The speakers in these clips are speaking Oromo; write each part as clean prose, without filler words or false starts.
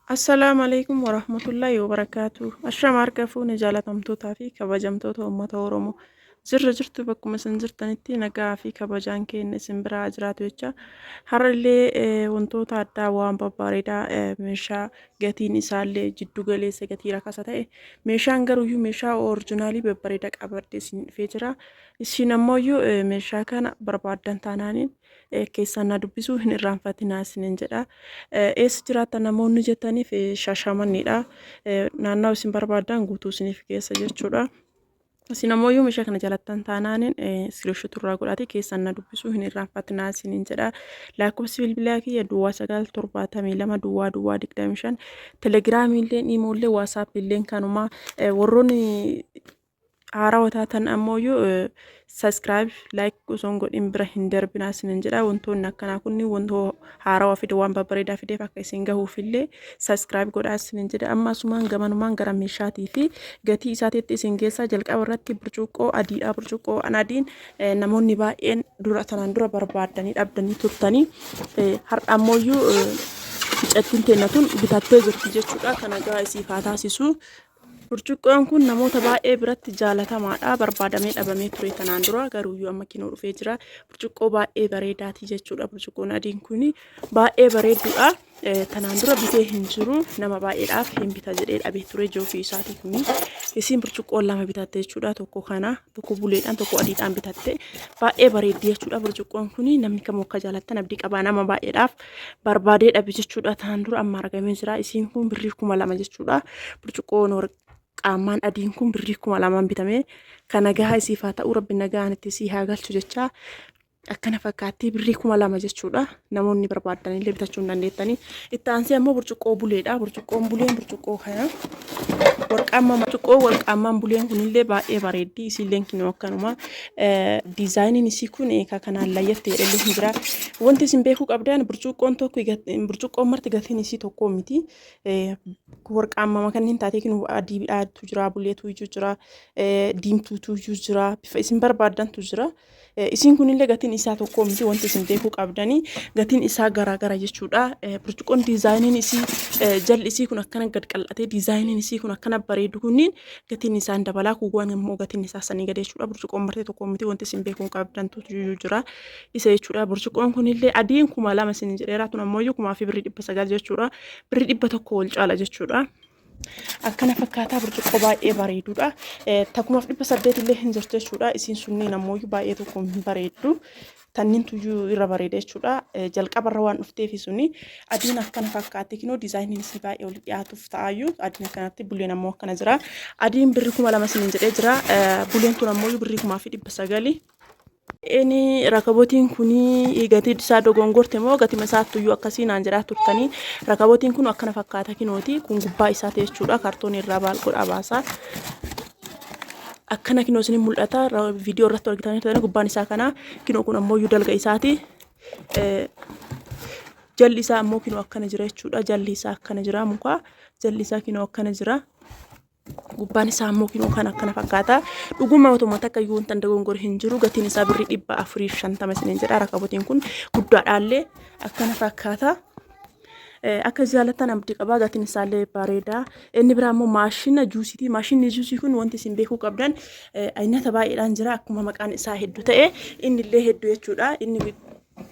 Assalaamu alaikum warahmatullahi wabarakaatu. Ashama harka fuune jaalatamtootaa fi kabajamtoota uummata Oromoo. Jirra jirtu bakkuma isin jirtanitti nagaa fi kabajaan keenya isin biraa jiraatu jecha. Har'allee wantoota addaa waan babbareedaa meeshaa gatiin isaallee jiddu galeessa gatii rakasa ta'e meeshaan garuuyyuu meeshaa orijinaalii babbareedaa qabadhee isin dhufee jira. Isin ammoo meeshaa kana barbaaddan taanaaniin keessaan na dubbisuu hin irraanfatinaa isiniin jedha. Eessa jiraattan namoonni jettaniif Shaashamanniidha. Naannoo isin barbaaddan guutuu isiniif geessa jechuudha. Isin ammoo yoo meeshaa kana jalattan taanaaniin iskiriinshoot irraa godhaati keessaan na dubbisuu hin irraanfatinaa isiniin jedha. Lakkoofsi bilbilaa kiyya duwwaa 9 72 duwwaa duwwaa 25 telegiraamiillee iimoollee waasaappiillee kanuma warroonni haarawa taatan ammoo subscribe like osoo hin godhin bira hin darbinaa isinin jedha. Wantoonni akkanaa kun wantoo haarawa fide waan babbareedaa fideef akka isin gahuufillee subscribe godhaa isinin jedha. Amma asumaan gamanumaan gara meeshaatii fi gatii isaatiitti isin geessaa. Jalqaba irratti burcuqqoo adiidha. Burcuqqoo adiin namoonni baay'een dura tanaan dura barbaaddanii dhabdanii turtanii har'a ammoo mucattiin teenna tun bitattee jirti jechuudha. Kana gaa isiif haa taasisu. Burcuqqoon kun namoota baay'ee biratti jaalatamaadha. Barbaadamee dhabamee ture tanaan dura garuuyyuu amma kinoo dhufee jira. Burcuqqoo baay'ee bareedaati jechuudha. Burcuqqoon adiin kun baay'ee bareedduudha. Tanaan dura bitee hin jiru. Nama baay'eedhaaf hin bita jedhee dhabee ture jookii isaatii kuni. Isiin burcuqqoo lama bitatte jechuudha. Tokko kana, tokko buleedhaan, tokko adiidhaan bitatte. Baay'ee bareeddi jechuudha burcuqqoon kun. Namni kamuu akka jaalattan abdii qabaa nama baay'eedhaaf. Barbaadee dhabe jechuudha. Tanaan dura amma argamee jira. Isiin kun birrii 2000 jechuudha. Burcuqqoon qaamaan adiin kun birrii 2000n bitame. Kana gahaa isiif haa ta'u rabbi nagaan itti sii haa galchu jecha. Akkana fakkaattii birrii 2000 jechuudha. Namoonni barbaadan illee bitachuu hin dandeettanii. Itti aansee ammoo burcuqqoo buleedha. Burcuqqoon buleen burcuqqoo kana. Warqaammaa burcuqqoo warqaammaan buleen kunillee baay'ee bareeddi. Isiilleen kinoo akkanuma. Diizaayiniin isii kun ka kanaan layyatti jedhellee hin jira. Wanti isin beekuu qabdan burcuqqoon tokko burcuqqoon marti gatiin isii tokko miti. Warqaammaa kanneen taatee kinoo adiidhaatu jira, buleetu jira, diimtuutu jira, bifa isin barbaaddantu jira. Isiin kunillee gatiin isaa tokko miti wanti isin beekuu qabdanii gatiin isaa garaagara jechuudha. Burcuqqoon diizaayiniin isii jalli isii kun akkana gad qal'atee diizaayiniin isii kun akkana bareedu kunniin gatiin isaan dabalaa kuuwwan immoo gatiin isaa sanii gadi jechuudha. Burcuqqoon martee tokko miti wanti isin beekuu qabdantu jira isa jechuudha. Burcuqqoon kunillee adiin 2000 isin jedheera tun ammoo kumaa fi birrii 900 jechuudha. Birrii 100 wal caala jechuudha. Akkana fakkaataa burcuqqoo baay'ee bareedudha. Takkumaaf 800 illee hin jirtu jechuudha. Isiin sunniin ammoo baay'ee tokko hin bareeddu. Tannin tuyyuu irra bareeda jechuudha. Jalqabarra waan dhufteefi suni adiin akkana fakkaatti kinoo diizaayiniin isii baay'ee ol dhiyaatuuf ta'aayyuu adiin akkanatti buleen ammoo akkana jira. Adiin birrii 2000 isiniin jedhee jira. Buleen tun ammoo birrii 1900. Inni rakabotiin kun gatii isaa dogongorte moo gatima isaattuyyuu akkasii naan jedhaa turtanii. Rakabotiin kun akkana fakkaata kinooti. Kun gubbaa isaati jechuudha. Kaartoonii irraa baal godhaa baasaa. Akkana kinoo isin mul'ata. Viidiyoo irratti argitanii turtanii gubbaan isaa kana. Kinoo kun ammoo dalga isaati. Jalli isaa ammoo kinoo akkana jira jechuudha. Jalli isaa akkana jira muka. Jalli isaa kinoo akkana jira. Gubbaan isaa ammoo kinoo kan akkana fakkaata. Dhuguma otuma takka iyyuu wanta dogongore hin jiru. Gatiin isaa birrii 450 isiniin jedha. Rakabotiin kun guddaadhaallee akkana fakkaata. Akka jaallattan abdii qabaa gatiin isaallee bareeda. Inni biraa immoo maashina juusiiti. Maashinni juusii kun wanti isin beekuu qabdan aynata baay'eedhaan jira. Akkuma maqaan isaa hedduu ta'e inni illee hedduu jechuudha. Inni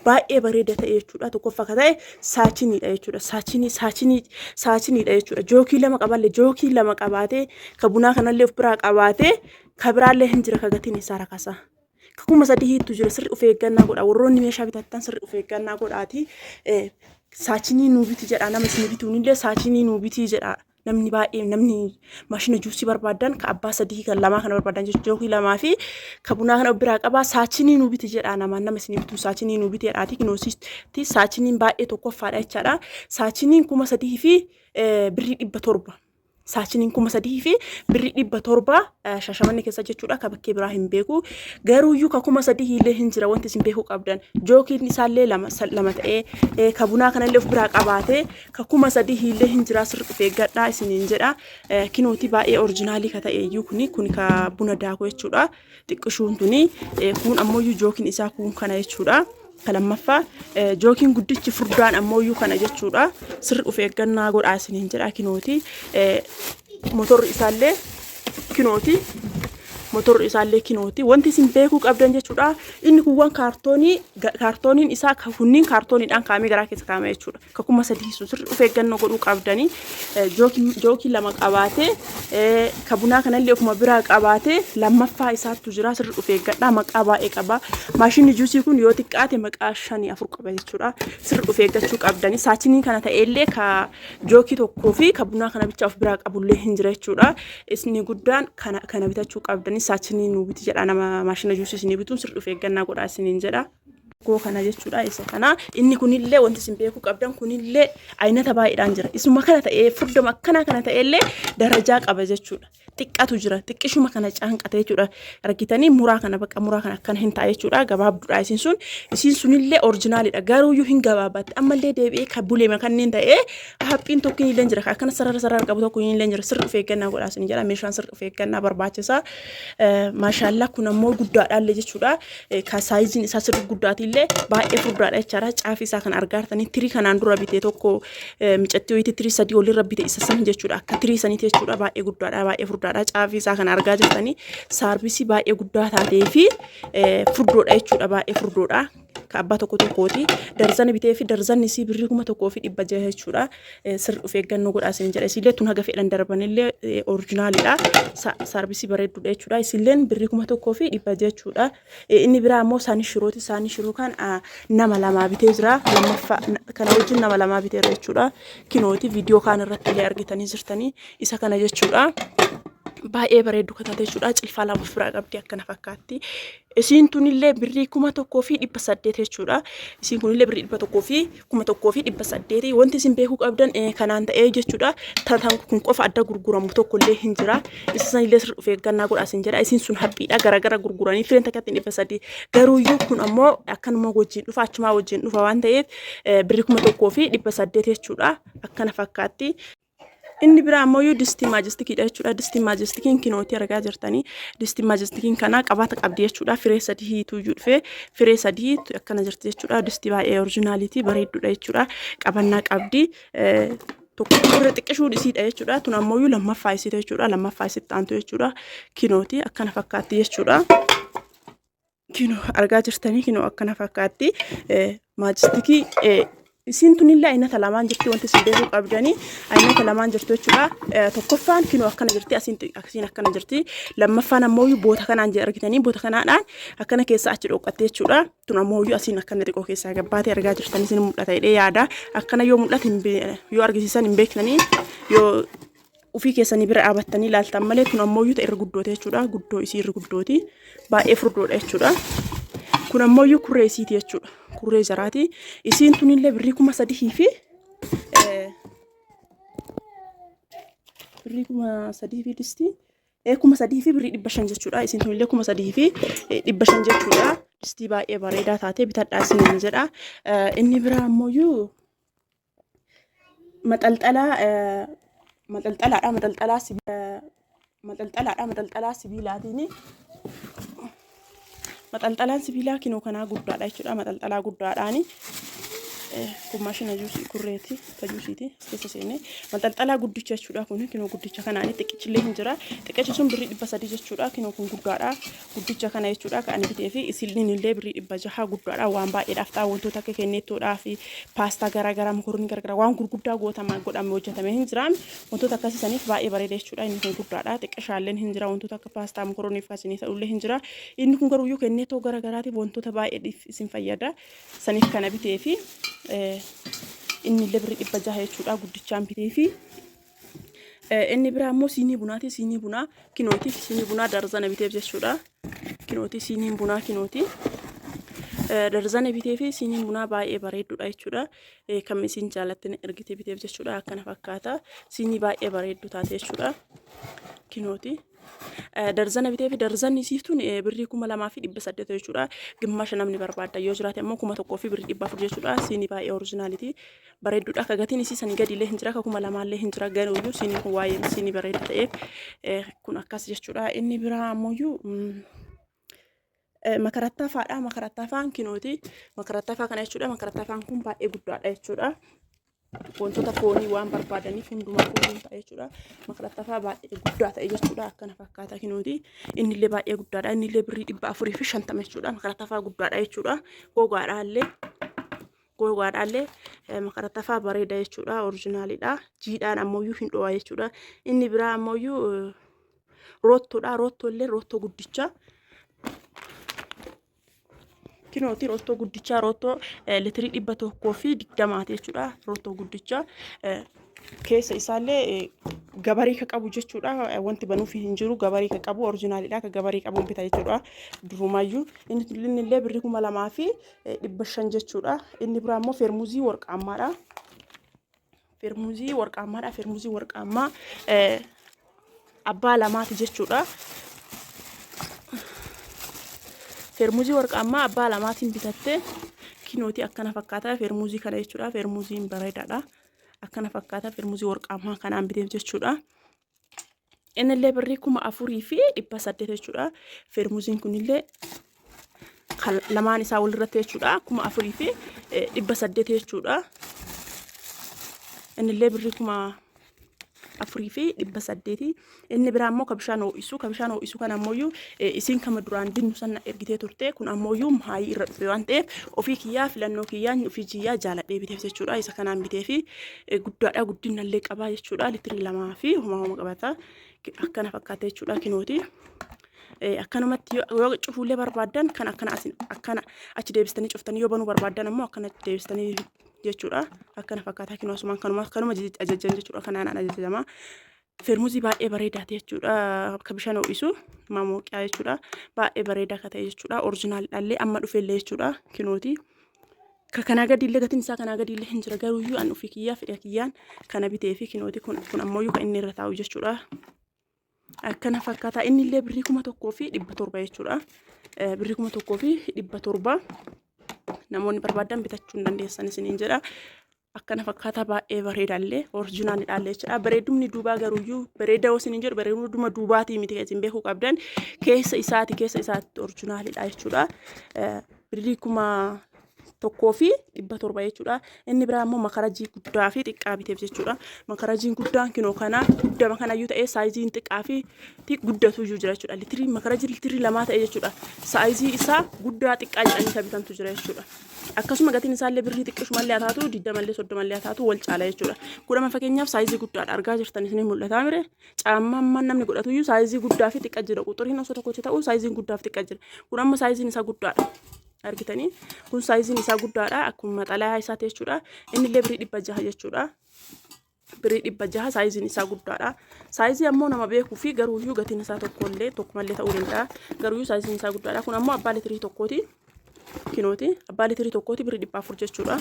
baay'ee bareeda ta'e jechuudha. Tokkoffaa akka ta'e saachiniidha jechuudha. Saachinii saachinii saachiniidha jechuudha. Jookii lama qaballee jookii lama qabaatee ka bunaa kanallee of biraa qabaatee ka biraallee hin jira ka gatiin isaa rakasa. Ka 3000 hiittu jira sirri of eeggannaa godha. Warroonni meeshaa bitattan sirri of eeggannaa godhaati. Saachinii nuu biti jedha nama isin bituunillee saachinii nuu bitii jedha. Namni baay'ee namni maashina juusii barbaadan ka abbaa sadii kan lamaa kana barbaadan jechuudha. Jookii lamaa fi ka bunaa kana of biraa qabaa. Saachinii nuu biti jedhaa namaan nama isin bitu saachinii nuu biti jedhaati. Kinoositti saachiniin baay'ee tokkoffaadha jechaadha. Saachiniin 3000 fi birrii 700. Saachiniin 3000 fi birrii 700 Shaashamanne keessa jechuudha. Ka bakkee biraa hin beeku. Garuuyyuu ka 3000 illee hin jira wanti isin beekuu qabdan. Jookiin isaallee lama lama ta'ee ka bunaa kanallee of biraa qabaatee ka 3000 illee hin jira sirri of eeggadhaa isiniin jedha. Kinooti baay'ee orijinaalii ka ta'e iyyuu kuni kun ka buna daaku jechuudha. Xiqqishuun tuni kun ammoo jookiin isaa kun kana jechuudha. Ka lammaffaa jookiin guddichi furdaan ammooyyuu kana jechuudha. Sirri of eeggannaa godhaa isiniin jedha kinooti. Motorri isaallee kinooti. Motorri isaallee kinooti. Wanti isin beekuu qabdan jechuudha. Inni kun waan kaartoonii kaartooniin isaa kunniin kaartooniidhaan kaa'amee garaa keessa kaa'ame jechuudha. Ka 3000 sun sirri of eeggannoo godhuu qabdanii jookii lama qabaatee ka bunaa kanallee ofuma biraa qabaatee lammaffaa isaattu jira sirri of eeggadhaa maqaa baay'ee qaba. Maashinni juusii kun yoo xiqqaate maqaa shanii afur qaba jechuudha. Sirri of eeggachuu qabdanii saachinii kana ta'ellee ka jookii tokkoo fi ka bunaa kana bicha of biraa qabullee hin jira jechuudha. Isni guddaan kana kana bitachuu qabdanii saachinii nuu biti jedha nama maashina juusii isinii bituun sirri of eeggannaa godhaa isiniin jedha. Koo kana jechuudha isa kana inni kunillee wanti isin beekuu qabdan kunillee aynata baay'eedhaan jira isuma kana ta'ee furdama akkanaa kana ta'ellee darajaa qaba jechuudha xiqqatu jira xiqqishuma kana caanqate jechuudha argitanii muraa kana bakka muraa kana akkana hin ta'a jechuudha gabaabduudha isin sun isin sunillee orjinaalidha garuuyyuu hin gabaabatti ammallee deebi'ee kan buleema kanneen ta'ee haphiin tokko illee jira akkana sarara sarara qabu tokko illee jira sirri of eeggannaa godhaa isin jedha meeshaan sirri of eeggannaa barbaachisa maashaallaa kun ammoo guddaadhaallee jechuudha Ka saayiziin isaa sirri guddaatillee baay'ee furdaadha jechaadha. Caafii isaa kan argaa jirtanii tirii kanaan dura bite tokko micattii wayiitii tirii sadii olirra bite isa san jechuudha. Akka tirii saniiti jechuudha. Baay'ee guddaadha baay'ee furdaadha. Caafii isaa kan argaa jirtanii saarbisii baay'ee guddaa taatee fi furdoodha jechuudha. Baay'ee furdoodha. Ka abbaa tokko tokkooti. Darzana bitee fi darzanni isii birrii 1600 jechuudha. Sirri of eeggannoo godhaa isin jedha. Isillee tun haga fedhan darbanillee orijinaalidha. Saarbisii bareedduudha jechuudha. Isilleen birrii 1600 jechuudha. Inni biraa immoo saanii shirooti. Saanii shiroo kan nama lamaa bitee jira. Lammaffaa kana wajjin nama lamaa biteera jechuudha. Kinooti viidiyoo kaan irratti illee argitanii jirtanii isa kana jechuudha. Baay'ee bareeddu kan taate jechuudha. Cilfaa lama of biraa qabdi akkana fakkaatti. Isiin tunillee birrii 1800 jechuudha. Isiin kunillee birrii dhibba tokkoo fi 1800 wanti isin beekuu qabdan kanaan ta'ee jechuudha. Tan kun qofa adda gurguramu tokko illee hin jira. Isa sanillee sirri of eeggannaa godhaa isin jedha. Isiin sun haphiidha garagara gurguranii fireen takkatti 300. Garuuyyuu kun ammoo akkanuma wajjin dhufa achumaa wajjin dhufa waan ta'eef birrii 1800 jechuudha. Akkana fakkaatti. Inni biraa ammoo iyyuu distii maajistikiidha jechuudha. Distii maajistikiin kinootii argaa jirtanii. Distii maajistikiin kana qabaata qabdi jechuudha. Firee sadii hiituu iyyuu dhufee firee sadii akkana jirti jechuudha. Distii baay'ee orjinaaliiti bareedduudha jechuudha. Qabannaa qabdi. Tokko irra xiqqishuun isiidha jechuudha. Tun ammoo iyyuu lammaffaa isiiti jechuudha. Lammaffaa isitti aantu jechuudha. Kinootii akkana fakkaatti jechuudha. Kinoo argaa jirtanii kinoo akkana fakkaatti. Maajistikii isiin tunillee aynata lamaan jirti wanti isin beekuu qabdanii aynata lamaan jirtu jechuudha. Tokkoffaan kinoo akkana jirti asiin asiin akkana jirti. Lammaffaan ammoo boota kanaan argitanii boota kanaadhaan akkana keessa achi dhoqqatte jechuudha. Tun ammoo asiin akkana xiqqoo keessaa gabbaatee argaa jirtan isin mul'ata jedhee yaada. Akkana yoo mul'ate yoo argisiisan hin beektanii yoo ufii keessanii bira dhaabattanii ilaaltan malee tun ammoo iyyuu irra guddooti jechuudha. Guddoo isii irra guddooti. Baay'ee furdoodha jechuudha. Kun ammoo iyyuu kurree isiiti jechuudha. Kurree jaraati. Isiin tunillee birrii 3000 fi birrii 3000 fi distii 3000 fi birrii 500 jechuudha. Isiin tunillee 3500 jechuudha. Distii baay'ee bareedaa taate bitadhaa isiniin jedha. Inni biraa ammoo iyyuu maxalxalaa maxalxalaadha maxalxalaa sibiila maxalxalaadha maxalxalaa sibiilaatiin maxalxalaan sibiilaa kinoo kanaa guddaadha jechuudha maxalxalaa guddaadhaani kun maashina juusii kurreeti ka juusiiti as keessa seenee maxalxalaa guddicha jechuudha kun kinoo guddicha kanaani xiqqichillee hin jira xiqqichi sun birrii 300 jechuudha kinoo kun guddaadha guddicha kana jechuudha kan ani bitee fi isiniin illee birrii 600 guddaadha waan baay'eedhaaf ta'a wantoota akka kenneettoodhaa fi paastaa garaagaraa mokoronii garaagaraa waan gurguddaa gootama godhame hojjetame hin jiraan wantoota akkasii saniif baay'ee bareeda jechuudha inni kun guddaadha xiqqishaalleen hin jira wantoota akka paastaa mokoronii fi isinii ta'ullee hin jira inni kun garuu kenneettoo garaagaraatiif wantoota baay'eedhaaf isin fayyada saniif kana bitee fi inni illee birrii 600 jechuudha guddichaan bitee fi Inni biraa immoo siinii bunaati. Siinii bunaa kinooti. Siinii bunaa darzana biteef jechuudha. Kinooti siiniin bunaa kinooti. Darzana bitee fi siiniin bunaa baay'ee bareedduudha jechuudha. Kan isiin jaalattin ergite biteef jechuudha. Akkana fakkaata. Siinii baay'ee bareeddu taate jechuudha. Kinooti. Darzana bitee fi darzanni isiif tun birrii 2800 jechuudha. Gimmaasha namni barbaadda yoo jiraate immoo 1000 fi birrii 400 jechuudha. Siinii baay'ee orijinaaliiti. Bareedduudha. Akka gatiin isii sanii gadi illee hin jira. Akka 2000 illee hin jira. Garuuyyuu siiniin kun waa'ee siinii bareeda ta'eef kun akkas jechuudha. Inni biraa ammoo Makarattaafaadha. Makarattaafaan kinooti. Makarattaafaa kana jechuudha. Makarattaafaan kun baay'ee guddaadha jechuudha. Wantoota foonii waan barbaadaniif hundumaa fooniin ta'a jechuudha. Makarattafaa baay'ee guddaa ta'e jechuudha. Akkana fakkaata kinooti. Innillee baay'ee guddaadha. Innillee birrii 450 jechuudha. Makarattafaa guddaadha jechuudha. Gogaadhaallee gogaadhaallee makarattafaa bareeda jechuudha. Orijinaalidha. Jiidhaan ammoo hin dho'a jechuudha. Inni biraa ammoo roottoodha. Roottoo illee roottoo guddicha. Kinooti roottoo guddichaa roottoo litirii 120ti jechuudha. Roottoo guddicha keessa isaallee gabarii ka qabu jechuudha. Wanti banuuf hin jiru gabarii ka qabu orijinaalidha. Ka gabarii qabuun bita jechuudha. Durumayyuu inni illee birrii 2500 jechuudha. Inni biraa immoo feermuzii warqaammaadha. Feermuzii warqaammaadha. Feermuzii warqaammaa abbaa lamaati jechuudha. Feermuzii warqaammaa abbaa lamaatiin bitatte kinootii akkana fakkaata. Feermuzii kana jechuudha. Feermuziin bareedaadha. Akkana fakkaata. Feermuzii warqaammaa kanaan biteef jechuudha. Innillee birrii 4800 jechuudha. Feermuziin kunillee lamaan isaa walirratti jechuudha. 4800 jechuudha. Innillee birrii 4800. Inni biraa immoo ka bishaan ho'isu. Ka bishaan ho'isu kana ammoo isiin kama duraan binnu sana ergitee turte. Kun ammoo maayii irra dhufe waan ta'eef ofii kiyyaa filannoo kiyyaan ofii kiyyaa jaaladhee biteef jechuudha. Isa kanaan biteefi guddaadha. Guddinallee qabaa jechuudha. Litirii lamaa fi homaa homa qabata. Akkana fakkaata jechuudha kinooti. Akkanumatti yoo cufuullee barbaaddan kan akkana asin akkana achi deebistanii cuftanii yoo banuu barbaaddan ammoo akkana deebistanii jechuudha. Akkana fakkaata kinoo asumaan kanuma kanuma ajajjan jechuudha. Kanaan ajajama. Feermuzii baay'ee bareedaa ta'e jechuudha. Akka bishaan ho'isu mamooqiyaa jechuudha. Baay'ee bareedaa akka ta'e jechuudha. Orijinaalidhaallee amma dhufellee jechuudha. Kinooti. Ka kanaa gadiillee gatiin isaa kanaa gadiillee hin jira garuuyyuu an ofii kiyyaa fedha kiyyaan kana bitee fi kinooti kun kun ammoo kan inni irra taa'u jechuudha. Akkana fakkaata inni illee birrii 1700 jechuudha. Birrii 1700 namoonni barbaadan bitachuu hin dandeessan isiniin jedha. Akkana fakkaata baay'ee bareedaallee orijinaalidhaallee jechuudha. Bareedumni duubaa garuuyyuu bareeda yoo isiniin jedhu bareeduma duubaatii miti kan isin beekuu qabdan keessa isaati keessa isaatti orijinaalidha jechuudha. Birrii 1700 jechuudha. Inni biraa immoo makarajii guddaa fi xiqqaa biteef jechuudha. Makarajiin guddaan kinoo kana guddama kanayyuu ta'ee saayiziin xiqqaa fi guddatu iyyuu jira jechuudha. Litirii makarajii litirii lamaa ta'e jechuudha. Saayizii isaa guddaa xiqqaa jedhanii kan bitantu jira jechuudha. Akkasuma gatiin isaallee birrii xiqqishumallee haa taatu digdamallee soddomallee haa taatu wal caala jechuudha. Kudhama fakkeenyaaf saayizii guddaadha argaa jirtan isinii mul'ataa mire. Caammaa ammaan namni godhatu iyyuu saayizii guddaa fi xiqqaa jira. Quxuriin osoo tokkotti ta'u saayiziin guddaa fi xiqqaa jira. Kun amma saayiziin isaa guddaadha. Argitanii kun saayiziin isaa guddaadha. Akkuma xalayaa isaati jechuudha. Inni illee birrii 600 jechuudha. Birrii 600 saayiziin isaa guddaadha. Saayizii ammoo nama beekuu fi garuuyyuu gatiin isaa tokkollee tokkumallee ta'uu danda'a. Garuuyyuu saayiziin isaa guddaadha. Kun ammoo abbaa litirii tokkooti. Kinooti abbaa litirii tokkooti birrii 400 jechuudha.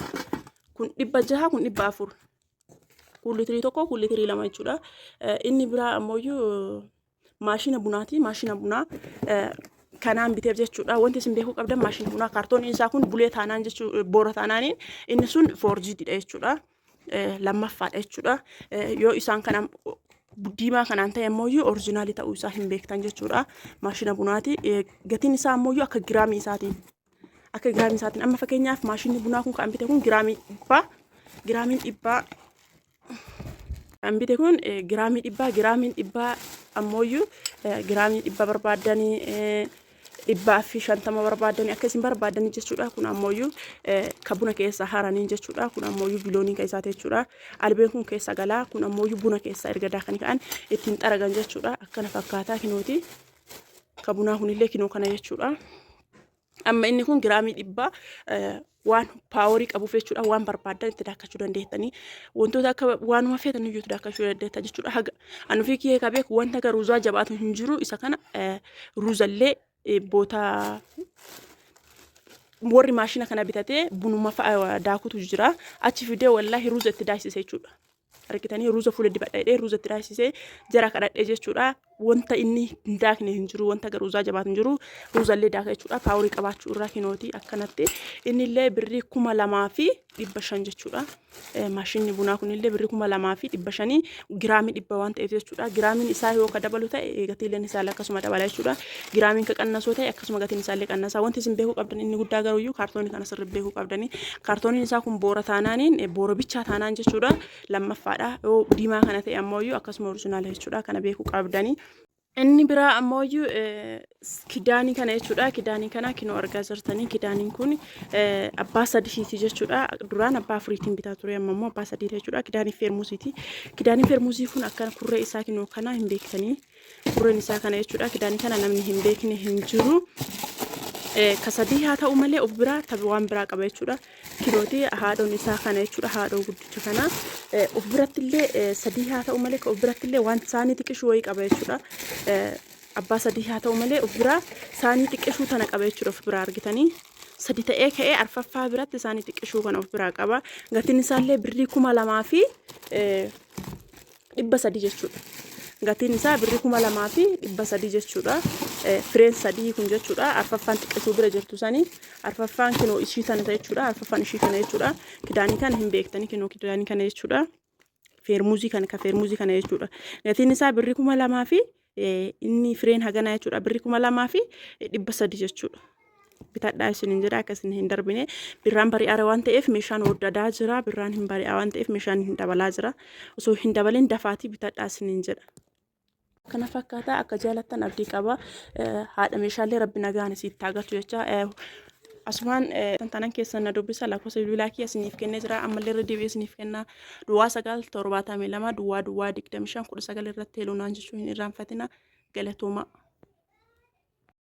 Kun 600 kun 400. Kun litirii tokko kun litirii lama jechuudha. Inni biraa ammoo maashina bunaati. Maashina bunaa kanaan biteef jechuudha. Wanti isin beekuu qabdan maashina bunaa kaartooniin isaa kun bulee taanaan jechuu boora taanaaniin inni sun foorjiidha jechuudha. Lammaffaadha jechuudha. Yoo isaan kana diimaa kanaan ta'e ammoo orijinaalii ta'uu isaa hin beektan jechuudha. Maashina bunaati. Gatiin isaa ammoo akka giraamii isaatiin. Akka giraamii isaatiin amma fakkeenyaaf maashinni bunaa kun kan bite kun giraamii dhibbaa giraamiin dhibbaa kan bite kun giraamii dhibbaa giraamiin dhibbaa ammooyyuu giraamii dhibba barbaaddanii 150 barbaaddanii akka isin barbaaddanii jechuudha. Kun ammooyyuu ka buna keessa haraniin jechuudha. Kun ammooyyuu bilooniin kan isaati jechuudha. Albeen kun keessa galaa kun ammooyyuu buna keessa erga daakanii ka'an ittiin xaragan jechuudha. Akkana fakkaataa kinooti. Ka bunaa kunillee kinoo kana jechuudha. Amma inni kun giraamii dhibbaa waan paaworii qabuuf jechuudha waan barbaaddan itti daakkachuu dandeettanii wantoota akka waanuma feetan iyyuu itti daakkachuu dandeetta jechuudha. Haga ani ofii kiyyee ka beeku wanta akka ruuzaa jabaatu hin jiru isa kana ruuzallee boota warri maashina kana bitatee bunuma fa'a daakutu jira achi fidee wallaahi ruuza itti daaksise jechuudha. Argitanii ruuza fuula dibadha jedhee ruuza itti daaksisee jara kadhadhe jechuudha. Wanta inni hin daakne hin jiru, wanta gara ruuzaa jabaatu hin jiru, ruuzallee daaka jechuudha. Paaworii qabaachuu irraa kinooti akkanatti. Innillee birrii 2500 jechuudha. Maashinni bunaa kunillee birrii 2500 giraamii 100 waan ta'eef jechuudha. Giraamiin isaa yoo ka dabalu ta'e gatiileen isaallee akkasuma dabala jechuudha. Giraamiin ka qannasoo ta'e akkasuma gatiin isaallee qannasa. Wanti isin beekuu qabdan inni guddaa garuuyyuu kaartoonii kana sirrii beekuu qabdanii. Kaartooniin isaa kun boora taanaaniin boora bichaa taanaan jechuudha. Lammaffaadha. Yoo diimaa kana ta'e ammoo akkasuma orijinaala jechuudha. Kana beekuu qabdanii. Inni biraa ammoo kidaanii kana jechuudha. Kidaanii kana kinoo argaa jirtanii kidaaniin kun abbaa sadiiti jechuudha. Duraan abbaa afuriitiin bitaa ture amma immoo abbaa sadiiti jechuudha. Kidaanii feermusiiti. Kidaanii feermusii kun akkana kurree isaa kinoo kana hin beektanii. Kurreen isaa kana jechuudha. Kidaanii kana namni hin beekne hin jiru. Ka sadii haa ta'u malee of biraa tabi waan biraa qaba jechuudha. Kilooti haadhoon isaa kana jechuudha. Haadhoo guddicha kana. Of biratti illee sadii haa ta'u malee of biratti illee waan saanii xiqqishuu wayii qaba jechuudha. Abbaa sadii haa ta'u malee of biraa saanii xiqqishuu tana qaba jechuudha of biraa argitanii. Sadi ta'ee ka'ee arfaffaa biratti saanii xiqqishuu kana of biraa qaba. Gatiin isaallee birrii 2300 jechuudha. Gatiin isaa birrii 2300 jechuudha. Fireen sadii kun jechuudha. Arfaffaan xiqqishuu bira jirtu sanii. Arfaffaan kinoo ishii tana jechuudha. Arfaffaan ishii kana jechuudha. Kidaanii kana hin beektanii kinoo kidaanii kana jechuudha. Feermuzii kana ka feermuzii kana jechuudha. Gatiin isaa birrii 2000 fi inni fireen haganaa jechuudha. Birrii 2300 jechuudha. Bitadhaa isinin jedha akka isin hin darbine. Birraan bari'aara waan ta'eef meeshaan woddadaa jira. Birraan hin bari'aa waan ta'eef meeshaan hin dabalaa jira. Osoo hin dabalin dafaatii bitadhaa isinin jedha. Kana fakkaata akka jaalattan abdii qaba. Haadha meeshaalee rabbi nagaan isitti haa galchu jecha. Asumaan tanan keessan na dubbisa lakkoofsa bilbilaa kiyya isiniif kennee jira. Ammallee irra deebi'ee isiniif kenna. Duwwaa 9 72 00 25 19 irratti heeluu naan jechuu hin irraanfatina. Galatoomaa.